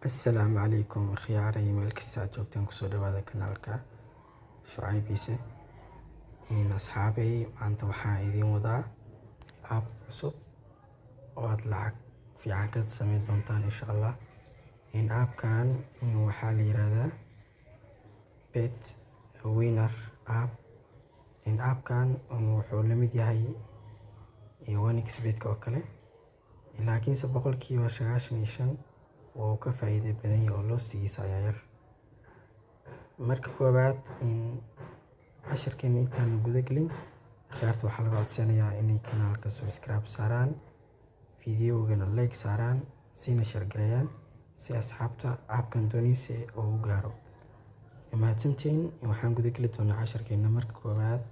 Assalaamu calaykum akhyaaray, meel kasta aad joogtaan, kusoo dhawaada kanaalka Shucaybiise. Asxaabey, maanta waxaan idiin wadaa app cusub oo aad lacag fiican ka sameyn doontaan, insha Allah. Appkan waxaa la yiraahdaa Bet Winner app. Appkan wuxuu la mid yahay 1xBet oo kale, laakiinse 95% wuu ka faa'iido badan yahay oo lossigiisa ayaa yar. Marka koowaad, casharkeena intaan guda gelin, akhyaarta waxaa laga codsanayaa inay kanaalka subscribe saaraan, videogana like saaraan, siina share gareeyaan si asxaabta appkan doonaysa uu u gaaro. Mahadsantiin. Waxaan guda geli doonaa casharkeena. Marka koowaad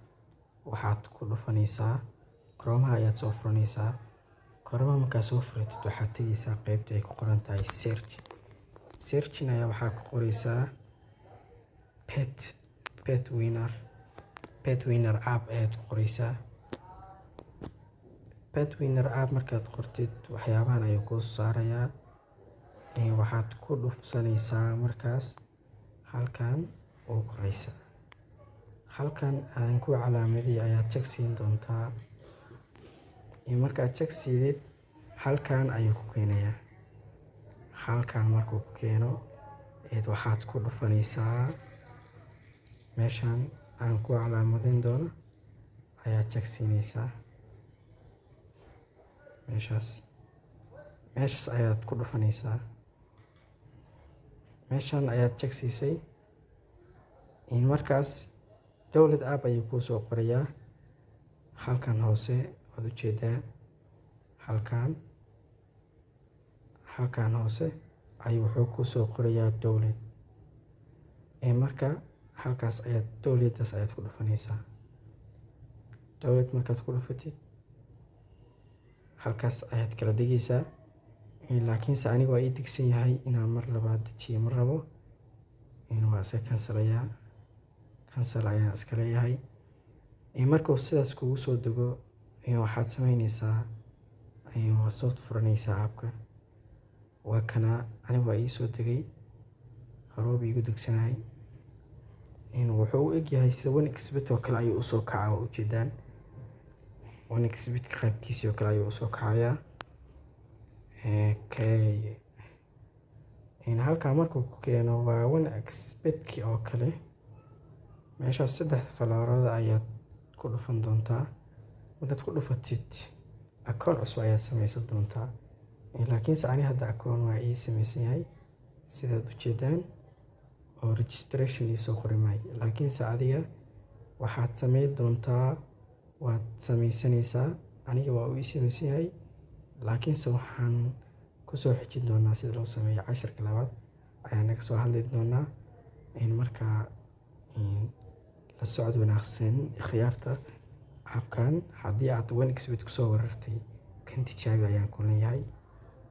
waxaad ku dhufanaysaa Chrome-ha ayaad soo furanaysaa. Chrome-ha markaad soo furatid, waxaad tegaysaa qaybta ay ku qoran tahay search. Searching ayaa waxaa ku qoraysaa Bet Winner. Bet Winner app ayaad ku qoraysaa. Bet Winner app markaad qortid, waxyaabahan ayuu kuu saarayaa. Waxaad ku dhufsanaysaa markaas halkan ugu koreysa. Halkan aan ku calaamadiyay ayaad check siin doontaa. Markaad check siidid, halkan ayuu ku keenayaa. Halkan markuu ku keeno, waxaad ku dhufanaysaa meeshan aan ku calaamadin doono ayaad check siinaysaa. Meeshaas ayaad ku dhufanaysaa. Meeshan ayaad check siisay. Markaas download app ayuu kuu soo qorayaa. Halkan hoose waad ujeedaa, halkan hoose ayuu wuxuu kusoo qorayaa download. Marka halkaas ayaad download-daas ayaad ku dhufanaysaa. Download markaad ku dhufatid, halkaas ayaad kala degaysaa. Laakiinse aniga waa ii degsan yahay, inaan mar labaad dejiyo ma rabo. Waa iska cancelayaa, cancel ayaan iska leeyahay. Markuu sidaas kugu soo dego, waxaad sameynaysaa, waad soo furanaysaa app-ka. Waa kana, aniga waa ii soo degay, horey iigu degsanahay. Wuxuu u egyahay sida 1xBet oo kale ayuu usoo kacaa, waa ujeedaan. 1xBet qaabkiisii oo kale ayuu usoo kacayaa. Okay. Halkan markuu ku keeno waa 1xBet-ki oo kale. Meeshaas saddex falaarooda ayaad ku dhufan doontaa. Markaad ku dhufatid, akoon cusub ayaad sameysan doontaa. Laakiinse ani hadda akoon waa ii sameysan yahay, sidaad ujeedaan, oo registration ii soo qori maayo. Laakiinse adiga waxaad sameyn doontaa, waad sameysanaysaa. Aniga waa uu ii sameysan yahay, laakiinse waxaan kusoo xijin doonaa sida loo sameeyo. Casharka labaad ayaan naga soo hadli doonaa. Markaa la socod wanaagsan, khiyaarta. App-kan haddii aad 1xBet kusoo warartay, kan tijaabi ayaan ku leeyahay.